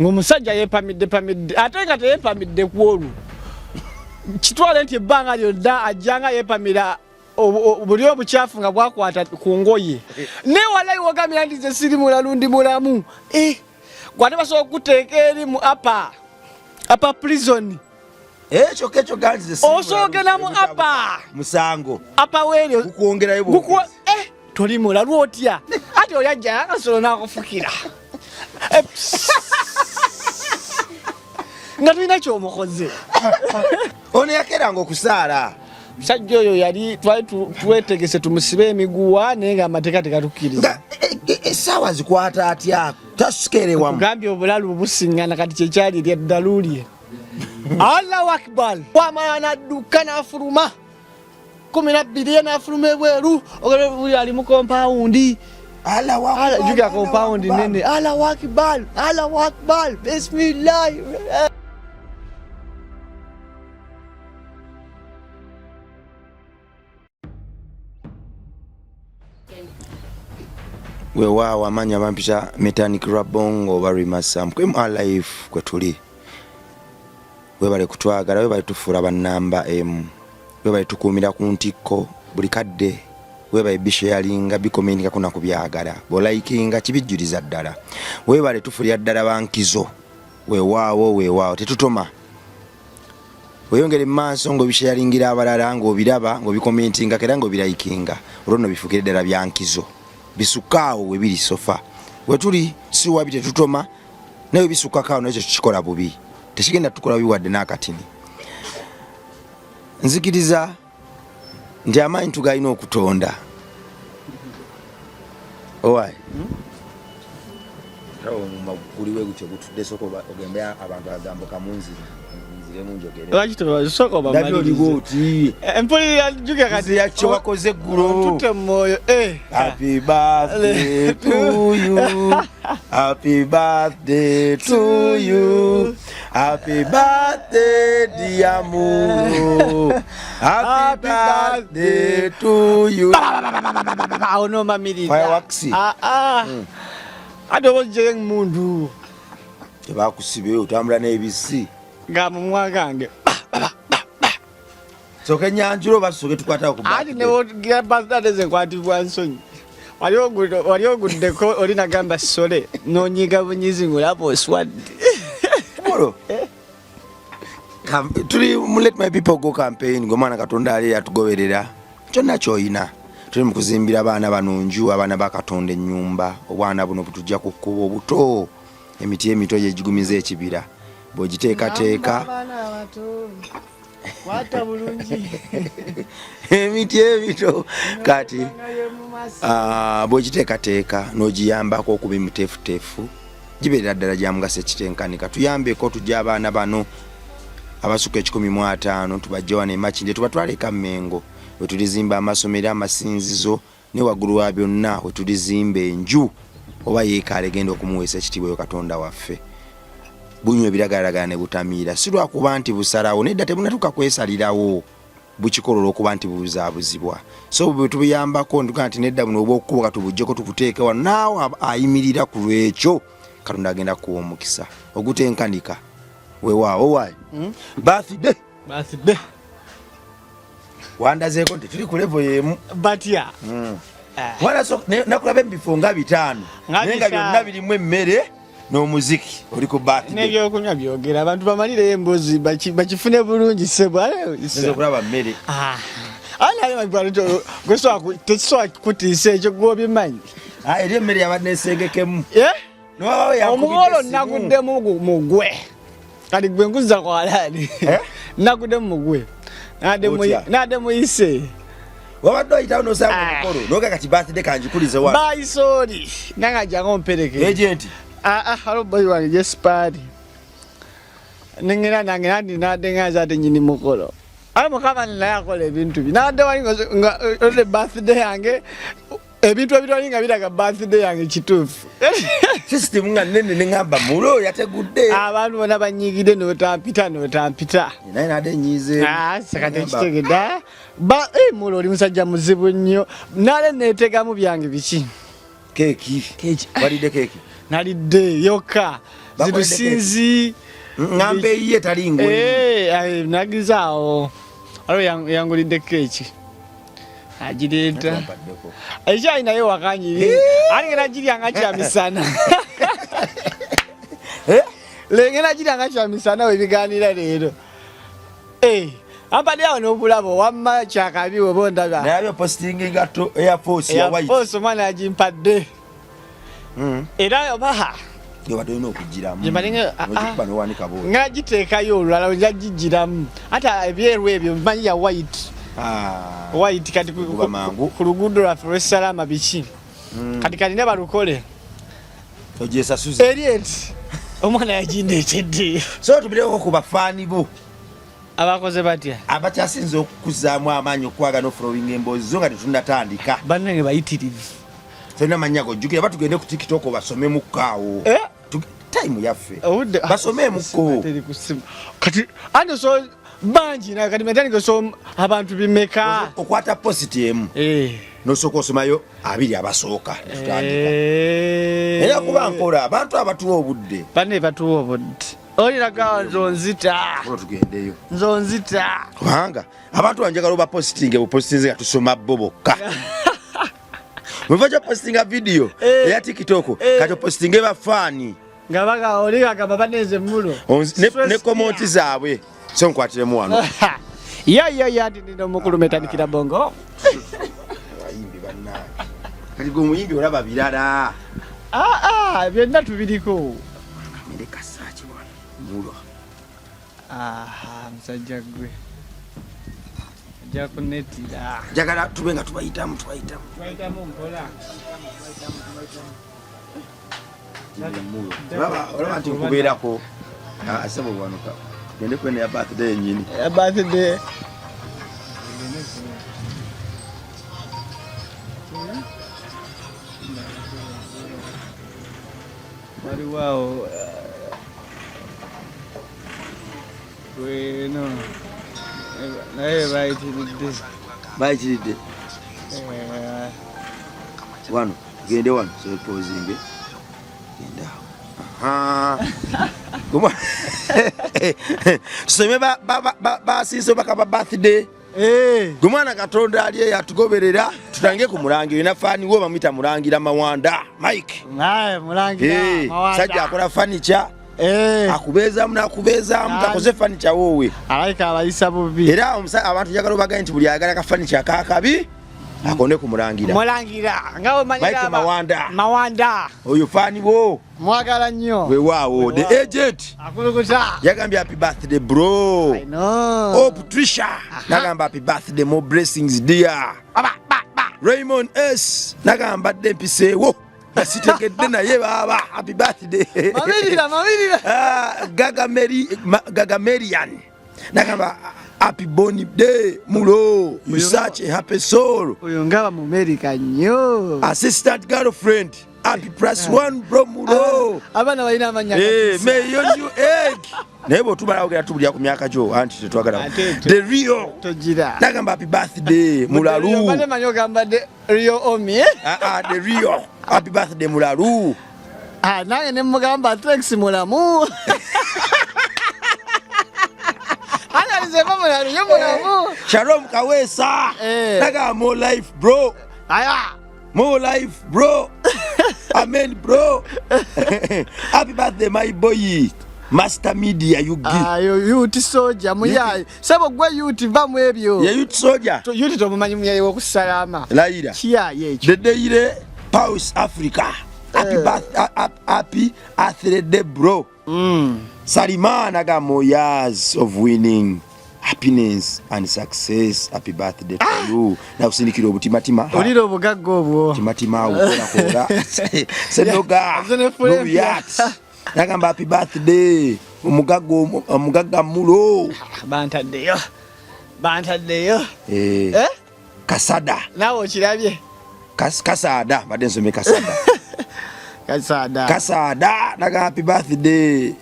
Ng'omusajja yeepamidde pamidde ate nga teyeepamidde ku olwo. Kitwale nti ebbanga lyonna ajja nga yeepamira buli obukyafu nga bwakwata ku ngoye. Naye walayi wogambira nti nze siri mulalu ndi mulamu. Eh, gwate basobola okukuteeka eri mu upper prison. Ekyo kekyo ganzi Osoogera mu upper. Musango. Upper weri. Gukwongerayo bwongezi. Toli mulalu otya? Ate oli ajja akasolo n'akufukira. Nga tulina ky'omukoze. Ono yakeeranga okusaala. Musajja oyo yali twali twetegese tumusibe emiguwa naye ng'amateeka tegatukkiriza. Essaawa zikwata atya? Tasikeere wamu. Kugambye obulalu busiŋŋana kati kyekyali erya ddalu lye. Allahu Akbar. Wamala n'adduka n'afuluma. 12 ye n'afuluma ebweru. Ogwo ali mu kompawundi. Allahu Akbar. Jjukira kompawundi nnene. Allahu Akbar. Allahu Akbar. Bismillah. Weewaawo amaanyi abampita Metanik Rabongo oba Rimasam ku MR Live kwe tuli. Weebale kutwagala, weebale tufuula bannamba emu, weebale tukuumira ku ntikko buli kadde, weebale bisharinga, bikomentinga kuna kubyagala, bw'olayikinga kibijjuliza ddala, weebale tufuulira ddala bankizo. Weewaawo, weewaawo tetutoma. Weyongere mu maaso ng'obisharingira abalala, ng'obiraba, ng'obikomentinga era ng'obirayikinga, olwo nno bifuukire ddala bya nkizo. Bisukka awo we biri sofa. We tuli si wabi tetutoma, naye bisukkako awo nakyo tukikola bubi. Tekigenda tukola bubi wadde n'akatini. Nzikiriza nti amaanyi tugalina okutonda. Owaaye. Guliwe gutyo gutudde, sooka ogembe abantu agambo kamunzire. Nziremu njogere. Lwaki tebasooka obamalirize? Ndabye oliwo oti. Mpulira jjukira kati. Nze yakyo wakoze eggulo. Otutte mu mwoyo. Happy birthday to you. Happy birthday to you. Happy birthday dear Muro. Happy birthday to you. Awo n'omamirira. Fireworks. Ate oba ojjeyo emmundu. Tebakusibe otambula n'ebisi. Nga mu mumwa gange. Sooka ennyanjula oba tusooke tukwatako ku Ati birthday? ne bw'otugira birthday ze nkwatibwa nsonyi. Wali oguddeko oli nagamba sole n'onyiga bunyizi ng'olaba oswadde. Muro. Tuli mu Let My People Go campaign, gwe mwana Katonda ali atugoberera. Kyonna ky'olina. Tuli mu kuzimbira abaana bano nju, abaana ba Katonda ennyumba. Obwana buno butujja ku kkubo obuto. Emiti emito gye gigumiza ekibira. Bw'ogiteekateeka. Kwata bulungi. Emiti emito kati, bw'ogiteekateeka n'ogiyambako okuba emiteefuteefu, gibeerera ddala gya mugaso ekitenkanika. Tuyambeko tujje abaana bano abasukka 150 tubajje wano e Makindye tubatwale e Kammengo we tulizimba amasomero, amasinzizo ne waggulu wa byonna we tulizimba enju oba yeekaala egenda okumuweesa ekitiibwa oyo Katonda waffe. Bunywa ebiragalalagala ne butamiira, si lwakuba nti busalawo, nedda tebunatuuka kwesalirawo, bukikola olw'okuba nti bubuzaabuzibwa. So bwe tubuyambako ntuga nti nedda buno obw'okukuba katubuggyeko tubuteeke wano, naawe ayimirira ku lw'ekyo Katonda agenda kukuwa omukisa ogutenkanika. Weewaawo waayo. Birthday. Birthday. Wandazeeko nti tuli ku level y'emu. Batya. Nakulaba ebifo nga 5. Nga Naye nga bitaano. byonna birimu emmere n'omuziki oli ku birthday. N'ebyokunywa byogera abantu bamalireyo emboozi bakifune bulungi ssebo. Nze okulaba mmere. Tekisobola kukutiisa ekyo gw'obimanyi. Eri emmere yabadde ensengekemu. N'owabawo yankubidde Omugolo essimu. naguddemu mugwe. Kati gwe nkuza ku alaani. Naguddemu mugwe. Otya? Nadde muyise. Wabadde oyitawo n'osanga omukolo, n'oga kati birthday kanjikulize wano. Bye sorry. Nange ajja ng'omperekere. Agent. Hello boy wange Jespari. Nengera nange nandi nadde nga nze ate nnyini mukolo. Aye Mukama naye akola ebintu bye. Nadde wali nga olwo birthday yange, ebintu ebitwali nga biraga birthday yange kituufu. System nga nnene ne ŋŋamba mulo yategudde. Abantu bonna banyiigidde n'otampita, n'otampita. Naye nadde nnyiize. Saka tekitegedde. Mulo oli musajja muzibu nnyo. Nale neetegamu byange biki? Keeki. Keeki. Walidde keeki? Nalidde yokka. Zirusinzi Ngamba eyiye tali ngwe. Eh, nagizaawo. Waliwo yangulidde keeki. Agireeta. Ekyayi naye wakanyiri. Eh. Ali ngena girya nga kyamisana. Eh? Lengena girya nga kyamisana webiganira leero. Eh, ampadde awo n'obulabo wamma kyakabi oba ondaba. Naye opositinga engatto Air Force ya white. Air Force omwana yagimpadde. Era obaha. Yobadde olina okugiramu. Ah, ah. Nowanika bwoti. Nga giteekayo olulala nja gigiramu. Ate ebyeru ebyo mmanyi ya white. Ah. White kati ku luguudo lwaffe lw'essalaama biki. Kati kalina balukole. Ogyesasuze. Eri eti omwana yagindeetedde. So tubireko ku bafaani bo. Abakoze batya? Abakyasinze okukuzaamu amaanyi okwagala n'ofollowinga emboozi zo nga tetunnatandika. Bannange bayitirivu. Tolina mannya gojjukira batugende ku TikTok basomemuko awo. Eh? Time yaffe. Basomemuko. Kati andi so bangi naye kati metandike so abantu bimeka. Okwata post emu. Eh. Nosooka osomayo abiri abasooka tutandika. Eh. Era kuba nkola abantu abatuwa obudde. Banne batuwa obudde. Oliraga nzonzita. Tugendeyo. Nzonzita. Kubanga abantu banjagala oba postinge bupostinze nga tusoma bo bokka. Muva kya postinga video eh. eya TikTok eh. kati postinge bafaani nga baga oli agamba baneze mulo ne komoti zaabwe so nkwatiremu wano. Ya ya ya ndi ndo mukulu metandikira bongo. Abayimbi bannange kati gwe omuyimbi olaba birala. Ah ah byonna tubiriko. Kamere kasaaki wano mulo. Aha musajja gwe. Ajja kunetira. Njagala tube nga tubayitamu tubayitamu. Tubayitamu mpola. Olaba nti nkubeerako. Asebo bwanuka. Gende kwene ya birthday yennyini. Ya birthday. Waliwo awo weno naye bayitiridde. Bayitiridde. Wano gende wano sopozinge genda awo. Tusome basinze obaka ba birthday. Eh. Gwe mwana Katonda ali eyo atugoberera tutange ku Mulangira olina faani wo bamuyita Mulangira Mawanda Mike. Naye Mulangira eh, Mawanda. Sajja akola furniture. Eh. Akubeezaamu n'akubeezaamu takoze furniture woowe. Alayika abayisa bubi. Era abantu njagala obagaye nti buli ayagala ka furniture akakabi akonde ku Mulangira. Mulangira nga omanyi Mike Mawanda. Mawanda. Oyo faani wo. Mwagala nnyo. Weewaawo the agent. Akulukuta. Yagambye happy birthday bro. I know. Oh Patricia. Nagamba happy birthday more blessings dear. Ba ba ba. Raymond S. Nagamba dde mpiseewo. Nasitegedde naye baaba happy birthday. Mamirira mamirira. Ah, Gagamerian. Nagamba happy born day mulo. You such a happy soul. Oyo ngaba mu America nnyo. Assistant girlfriend. Happy plus one bro mulo. Abaana balina amannya. Eh, may your new egg. Naye bw'otumala ogera tubulya ku myaka gyo anti tetwagala. Ate The real. Togira. Nagamba happy birthday mulalu. Bade manyi ogamba the real omi. Eh? Ah ah the real. Happy birthday mulalu. Ah nange ne mugamba thanks mulamu. Analize mama mulalu ye mulamu. Shalom Kawesa. Eh. Nagamba more life bro. Aya. More life bro. Amen bro. Happy birthday my boy. Master Media UG. Ah, yo youth soldier muyaye. Sebo gwe youth va mu ebyo. Ye youth soldier. To youth tomumanyi muyaye wo kusalama. Laira. Kiyaye ekyo. The Daily Pulse Africa. Happy birthday happy birthday bro. Salimana agamba years of winning. Happiness and success. Happy birthday to you. Nakusindikira obutimatima. Olira obugagga obwo. Timatima awo kola kola. Senoga. Nobiyat. Nagamba happy birthday. Omugagga omugagga mulo. Bantaddeyo. Bantaddeyo. Eh. Eh? Kasada. Nawe okirabye. Kasada, badde nsomye kasada. Kasada. Kasada, naga happy birthday.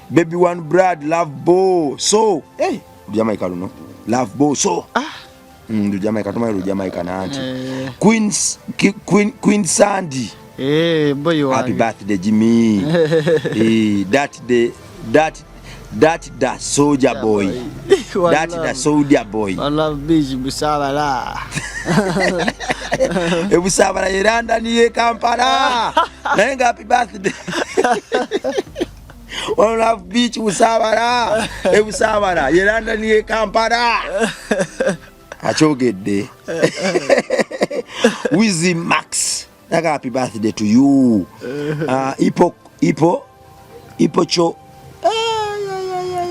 Baby one blood love bo. So, eh, Jamaica luno. Love bo so. Ah. Jamaica tumaye Jamaica na anti. Eh. Queen Sandy. Eh, boy wange. Happy birthday Jimmy. Eh, that the that that the soldier boy. That the soldier boy. I love beach Busabala. Ebusabala ye London ye Kampala. Naye nga happy birthday. One love beach Busabala. Ebusabala ye London ye Kampala. Akyogedde. Wizzy Max. Naga happy birthday to you. Ipo ipo ipo cho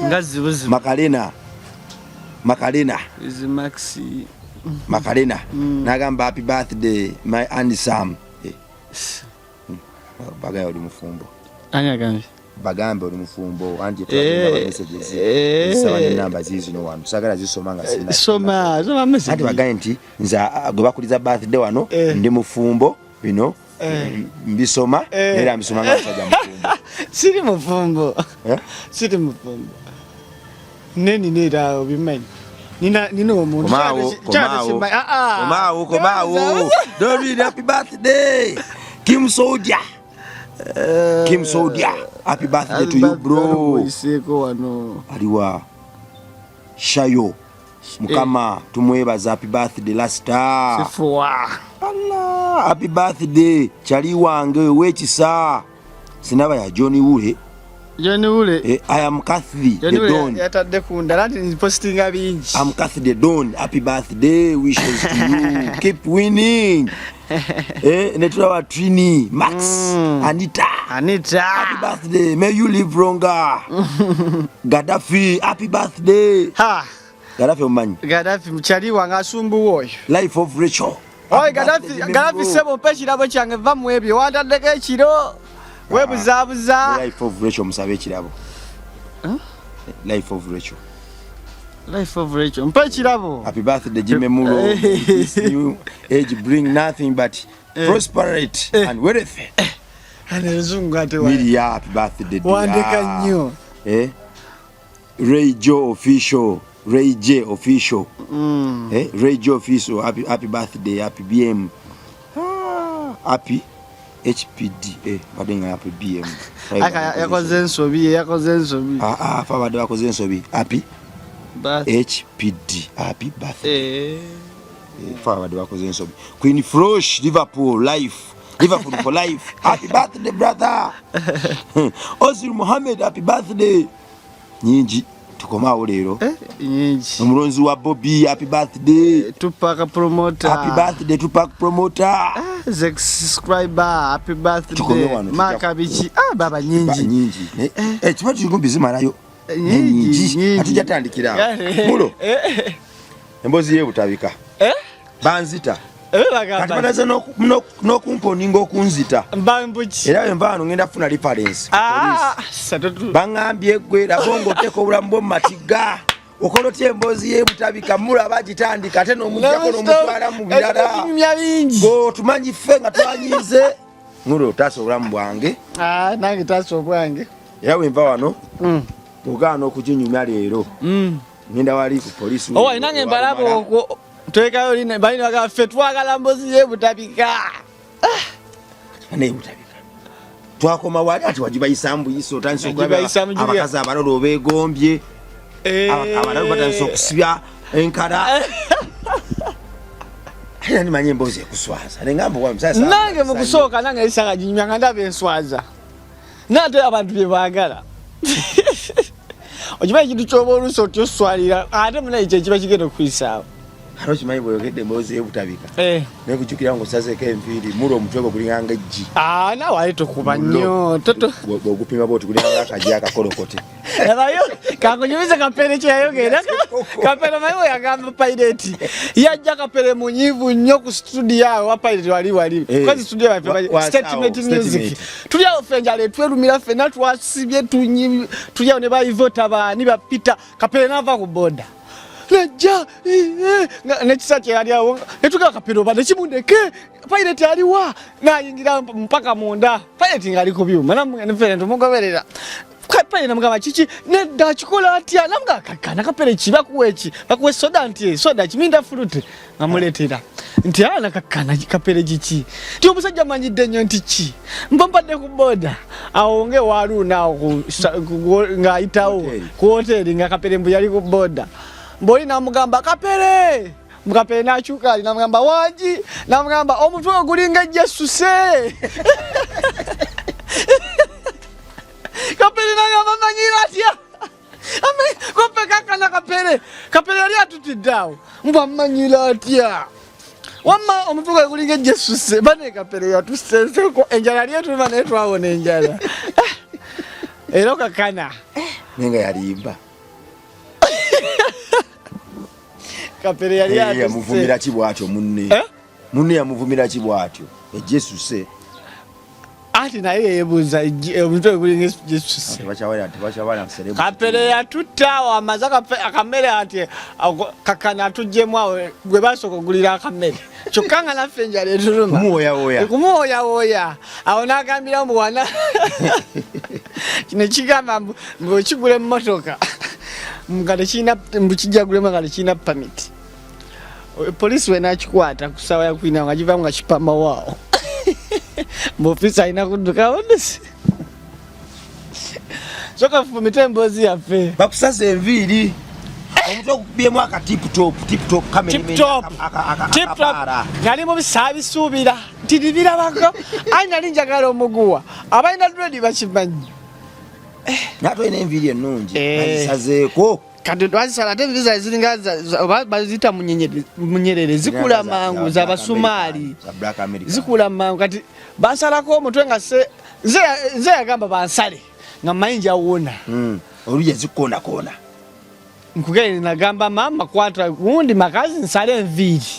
Ngazi buzi. Makalena. Makalena. Wizzy Max. Makalena. Nagamba happy birthday my handsome. Eh. Bagaya oli mufumbo. Ani agambye? Bagambe oli mufumbo anti Eh, messages. eh. Zisaba ne namba zizino wano. Sagala zisoma nga sina. Soma, soma message. Anti bagaye nti nze gwe bakuliza birthday wano Eh. ndi mufumbo bino Eh. mbisoma Eh. era mbisoma nga musajja mufumbo. Siri mufumbo. Eh? Siri mufumbo. Neni nera obimanyi. Nina nina omuntu. Komaawo, komaawo. Komaawo, komaawo. Doreen, happy birthday. Kim Soldier. Kim Soldier. Happy birthday to you bro. Iseko wano. Aliwa Shayo. Mukama tumwebaza happy birthday lasta. Sifuwa. Allah, happy birthday chali wange wekisa. Sinaba ya Johnny Wule. Johnny Wule. Eh, I am Kathy Johnny the Wule Don. yatadde ku ndala nti npostinga bingi. I'm Kathy the Don. Happy birthday wishes to you. Keep winning. Eh, netulaba Trini, Max, Anita. Anita. Happy birthday. May you live longer. Gaddafi, happy birthday. Ha. Gaddafi omanyi. Gaddafi mukyali wange asumbuwa oyo. Life of Rachel. Oye Happy Gaddafi, birthday, Gaddafi bro. sebo mpa ekirabo kyange va mu ebyo wantaddeko ekiro weebuzaabuza. Life of Rachel musabe ekirabo. Life of Rachel. Life of Rachel mpa ekirabo. Happy birthday Jimmy Mulo. This new age bring nothing but prosperity and wealth. Ano oluzungu ate Miria, happy birthday dear. wandeka nnyo. Eh? Ray Joe official. Ray J official. Eh? Ray J official. Happy, happy birthday. Happy BM. Ah, happy HPD. Eh, badde nga happy BM. Aka yakoze ensobi yakoze ensobi. Ah, ah, fa badde bakoze ensobi. Happy HPD. Happy birthday. Eh. Fa badde bakoze ensobi. Queen Frosh Liverpool life. Liverpool for life. Happy birthday brother. Ozil Mohammed happy birthday. Nyingi tukomaawo leero. Eh, nyingi. Omulonzi wa Bobby happy birthday. Tupac promoter. Happy birthday Tupac promoter. Zex subscriber happy Tukome birthday. wano, Maka biki ah baba Ba nyingi. nyingi. Eh, kiba tuli zimalayo. Nyingi, nyingi. Atujja tandikira awo. Eh. Mulo Eh. emboozi y'ebutabika. Eh? Banzita. Eh Kati bagamba. banaze n'okumponinga okunzita. Mbambuki. Era bwe nva wano ngenda kufuna reference. ku police. Ah, satotu. Baŋŋambye gwe Labongo oteeka obulamu bwo mu matigga. Okola otya emboozi y'ebutabika mulaba agitandika ate n'omuggyako n'omutwala mu birala. Ebinyumya bingi. Gwe otumanyi ffe nga twanyiize. Mulo taasa obulamu bwange. Ah, nange taasa obwange. Era bwe nva wano ogaana okuginyumya leero. Ngenda wali ku poliisi. Owa nange mbalaba okwo twekayo lina balina bagamba ffe twagala mbozi y'ebutabika. Nebutabika. Twakoma wali ati wagibayisa mbuyisa otandise okulaba Wagibayisa mu Julia. abakazi abalala obeegombye. Eh. Abalala batandise okusibya enkala. Ate nani manyi emboozi ekuswaza. Nengamba wa musajja. Nange mu kusooka nange esanga ginyumya nga ndaba enswaza. Naate abantu bye baagala. Okimanyi ekintu ky'oba oluusi otya oswalira ate munaye kye kiba kigenda okukuyisaawo. Ate okimanyi bw'oyogedde emboozi y'ebutabika. Eh. Naye kujjukira ng'osazeeko enviiri mula omutwe gwo gulinganga eggi. Ah, naawe ate tokuba nnyo. Toto. Bw'ogupima bw'oti gulinganga akagi akakolokote. Labayo kankunyumize Kapere kye yayogera. Kapere manyi we yagamba Pirate. Yajja Kapere munyiivu nnyo ku studio awo wa Pirate wali wali. Eh. Kozi studio yaffe Statement Statement. Music. Tuli awo ffe enjala etwerumira ffenna twasibye tunyi tuli awo ne ba Ivota baani ba Peter. Kapere n'ava ku boda. Najja n'ekisa kye yali awo ne tugamba Kapere oba nekimundeke Pirate aliwa n'ayingira mpaka munda. Pirate ng'ali ku byuma nammwe ne ffe ne tumugoberera. Kapere namugamba kiki nedda akikola atya namugamba kakana kapere ki bakuwa eki bakuwa soda nti soda kiminda fruit amuleetera nti ana kakana kapere kiki nti omusajja manyidde nnyo nti ki mba mpadde ku boda awo nga ewaluuna awo ng'ayitawo ku woteeri nga kapere mbu yali ku boda mboli namugamba kapere mukapere n'akyuka ali namugamba wangi namugamba omutwe ogulinga ejjesuse kapere nagamba manyira atya kope kakana kapere kapere yali atutidde awo mbu amanyira atya wamma omutwe gwe gulinga ejjesuse bane kapere yatusenseko enjala yali etuluma naye twawona enjala era okakana naye nga yalimba kapere yali yamuvumira ki bwatyo munne eh? Munne yamuvumira ki bwatyo ejesuse anti naye yebuuza omutwe gulinga jesuse kapere yatutta awo amaze akamere anti kakana atuggyemu awo gwe basooka ogulira akamere kyokka nga naffe enjala etuluma kumuwoyawoya awo n'agambira mbu wana kino kigamba mbu okigula emmotoka nga tekirina mbu kijja gulemu nga tekirina pamiti poliisi wenakikwata ku ssaawa ya kwina nga kivamu nga kipamawaawo mbu ofiisi alina kudduka wonesi soka fumite emboozi yaffe bakusaza enviiri omutwe okubyemu aka tip top tip top kamera nali mu bisaabisuubira nti nibirabako ayi nali njagala omuguwa abalina dredi bakimanyi naye olina enviiri ennungi azisazeeko kati twazisala ate enviiri zae ziringa oba baziyita munyerere zikula mangu za basumaali zikula mangu kati bansalako omutwe nga se nze yagamba bansale nga mmanyi njawona oluja zikoonakona nkugende nagamba maama kwata gundi makazi nsale enviiri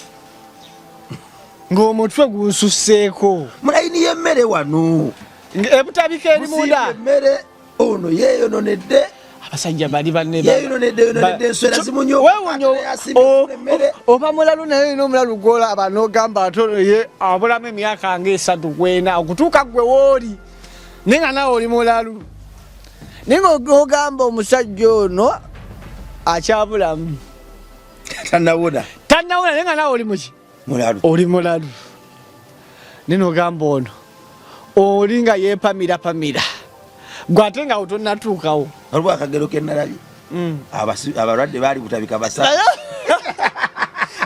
ng'omutwe gunsuseeko mulayini y'emmere wano ebutabika eri munda emmere ono yeeyononedde abasajja bali banne yeeyononedde yononedde enswera zimunyoowewunya oba mulalu naye olina omulalu gwolaba n'ogamba ate ono ye abulamu emyaka nga esatu kwena okutuuka gwe wooli naye nga nawe oli mulalu naye nga ogamba omusajja ono akyabulamu tanawona tanawona naye nga nawe oli muki mulalu oli mulalu naye nogamba ono oli nga yepamira pamira gwe ate nga tonatuukawo waliwo akagero kenalabye abalwadde baali butabika basatu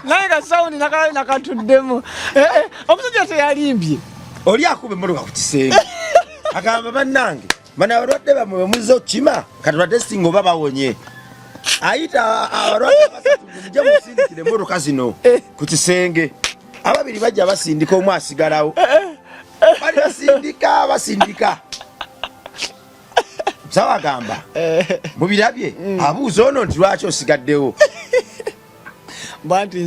naye nga sawundi nakalabi nakatuddemu omusajja teyalimbye oli akuba emmotoka ku kisenge agamba bannange bano abalwadde bamwe bemuzza okukima kati lwadde singa oba bawonye ayita abalwadde abasatu mujje musindikire emmotoka zino ku kisenge ababiri bajja basindika omu asigalawo bali basindika basindika musawo agamba mubirabye abuuza ono nti lwaki osigaddewo bwanti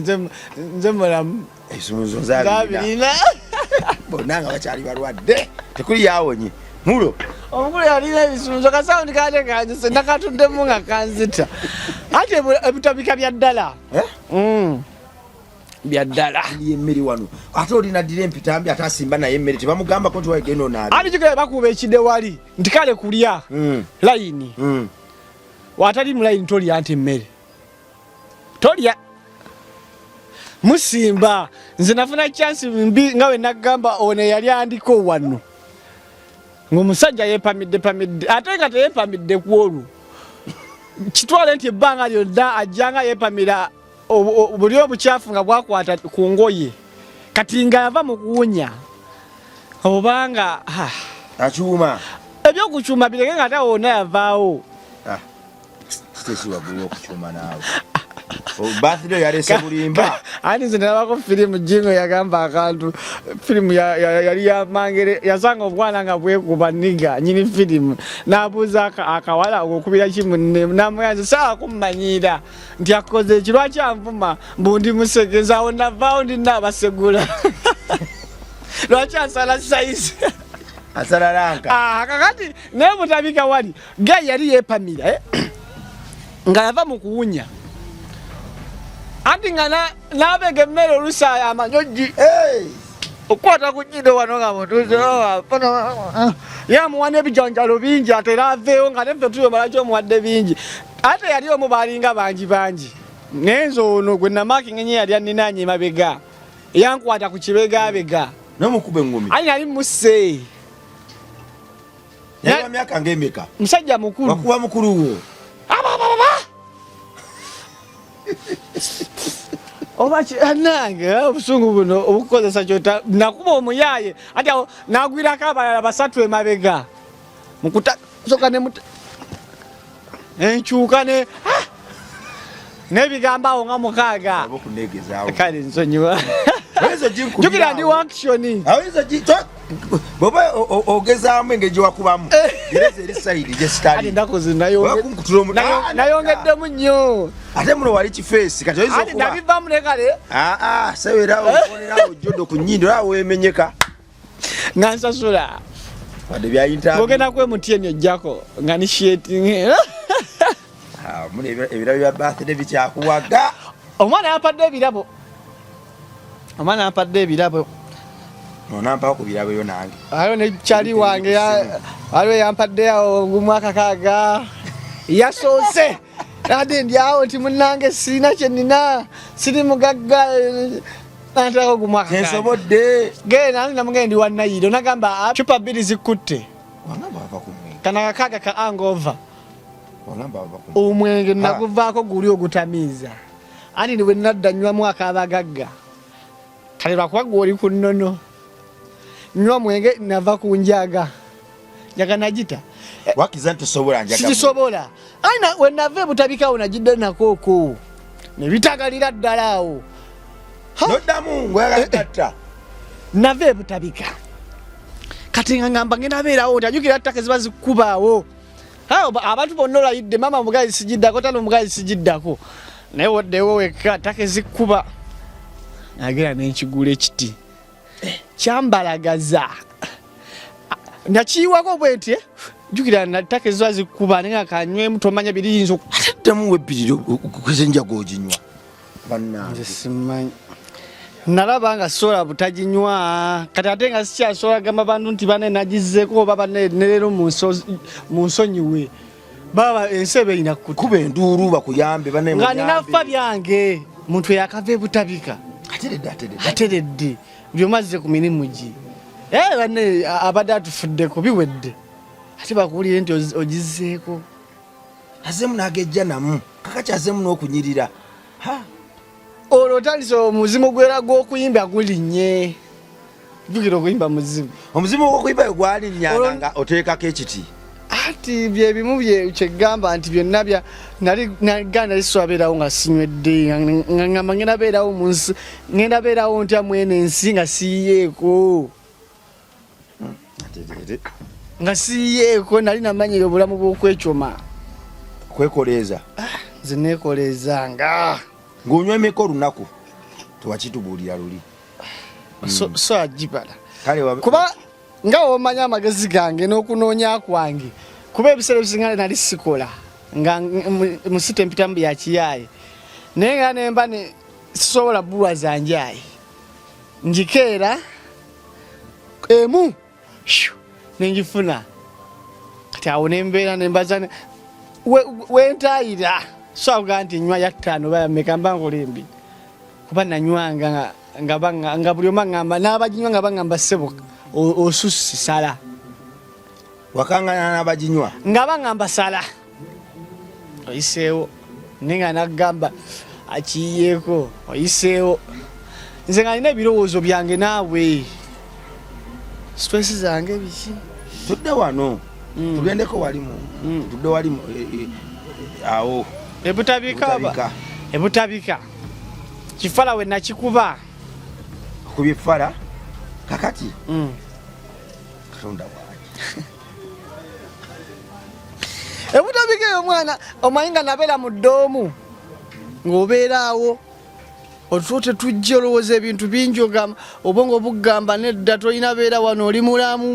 nze mulamu ebisumuluzo nzabirina bonna nga bakyali balwadde tekuli yawonye mulo omukulu yalina ebisumuluzo kasawundi kate kanzise nakatuddemu nga kanzita ate ebitabika bya ddala bya ddala emmere wano ate olina ddira empitambi ate asimba naye emmere tebamugambako nti wagenda onaabe ati kigere bakuba ekide wali nti kale kulya layini watali mu layini tolya nti emmere tolya musimba nze nafuna chance mbi nga we nagamba ono yali andiko wano ng'omusajja yeepamidde pamidde ate nga teyeepamidde ku olwo kitwale nti ebbanga lyonna ajjanga yeepamira buli obukyafu nga bwakwata ku ngoye kati nga yava mu kuwunya obanga akyuma ebyokukyuma bireke nga ate wonna yavaawo Stacy waggulu okukyuma naawe birthday yalese bulimba anti nze nalabako firimu jingo yagamba akantu firimu yali yamangere yasanga obwana nga bwekuba niga nyini firimu n'abuuza akawala okubira ki munne namuyanze saawa kummanyiira nti akoze eki lwaki anvuma mbu ndi musegeza awo navaawo ndi naabasegula lwaki asala sayizi asala ranka kakati naye butabika wali gayi yali yeepamira nga yava mu kuwunya anti nga n'abega emmere oluusi amanyogi Okukwata ku nnyindo wano nga mutuuze yamuwa n'ebijanjalo bingi ate era aveewo nga neffe tuyomala kyomuwadde bingi ate yali omu baalinga bangi bangi naye nze ono gwe namakinga enyo yali anninaanye emabega yankwata ku kibegabega nomukuba engumi ayi nali musse naye myaka ng'emeka musajja mukulu wakuba mukulu wo oba nange eh, obusungu buno obukukozesa kyota nakuba omuyaaye ati awo nagwirako abalala basatu emabega mukuta soka ne enkyuka ne ah! n'ebigambo awo nga mukaaga kale nsonyiwa jukira ndi wankishoni bwoba ogezaamu engeri gyewakubamu eh. gereza eri sayidi gyesitali ennaku zinayongeddemu nnyo ate muno wali kifeesi kati oyinza okuba nabivamu ne kale aa ah, ah, sewera okonerawo jodo ku nnyindo olaba weemenyeka nga nsasula wadde byayinta ogenda ku MTN ojjako nga ni sheeting ah, muna ebirabo bya birthday bikyakuwaga omwana yampadde ebirabo omwana yampadde ebirabo onampawo ku birabo yo nange aliwo ne kyali wange aliwo yampadde awo gumu akakaaga yasoose ate ndi awo nti munnange sirina kye nina siri mugagga nantako gumu akakaaga genda namugenda ndi wanayiro nagamba ah, cupa bbiri zikutte kana kakaaga ka angova omwenge naguvaako guli ogutamiiza anti bwe nadda nywamu akabagagga kale lwakuba gwe oli ku nnono nywa mwenge nava ku njaga njaga nagita wakiza ntosobola njaga sigisobola aina we nava ebutabikawo nagidde nakooko ne bitagalira ddala awo noddamu ngweyagala eh, eh. nava ebutabika kati nga ngamba ngenda beerawo nti ajukira ttaka ziba zikubaawo abantu bonna olayidde maama omugazi sigiddako tano omugazi sigiddako naye woddewo wekka takezikuba nagera nenkigula ekiti kyambalagaza nakiyiwako bwenti eh? jukira natakezwa zikuba naye nga kanywemu tomanya biriyinza ateddemu webbirira okukoza enjaga oginywa bannange simanyi nalaba nga sola butaginywa kati ate nga sikyasobola gamba bantu nti bane nagizeeko oba bane neleero munsonyiwe baba ensi eba erina kuba enduulu bakuyambe bane nga nina fa byange muntu eyakava ebutabika ateredde buli omu azze ku mirimu gye eh, bane abadde atufuddeko biwedde ate bakuwulire nti ogizeeko azemu nagejja namu kakati azemu n'okunyirira olwo otandise omuzimu gwera gw'okuyimba gulinnye jjukira okuyimba muzimu omuzimu gw'okuyimba gwalinnyanga nga oteekako ekiti ati byebimu kyegamba nti byonna bya nali naga nali sisobola beerawo nga sinywedde nga ngamba ngenda beerawo mu nsi ngenda beerawo ntya mwene ensi nga siyiyeeko nga siyeeko nali namanyira obulamu bw'okwecoma kwekoleeza ah, nze nekoleezanga ng'onywa emeka olunaku tewakitubuulira luli hmm. so agibala kuba nga womanya amagezi gange n'okunoonya kwange kuba ebiseera ebisinga nali sikola nga musite empitamu byakiyaaye naye nga nemba sisobola bulwa zanjaaye njikeera emu nenjifuna kati awo nembeera nembaza wentayira so avuga nti nywa yattaano oba yameka mba nkola embi kuba nanywanga nga buli omu aŋamba n'abaginywa nga baŋamba ssebo osusse sala wakangana n'abaginywa nga baŋamba sala oyiseewo naye nga nagamba akiyiyeeko oyiseewo nze nga nina ebirowoozo byange naawe stress zange biki tudde wano mm. tugendeko walimu mm. tudde walimu e, e, awo ebutabika ebutabika kifala we nakikuba kubye fala kakati mm. katonda wange ebutabika eyo omwana omanyi nga nabeera mu ddoomu ng'obeera awo otulo tetujja olowooza ebintu bingi ogamba obwongo bugamba nedda tolina beera wano oli mulamu.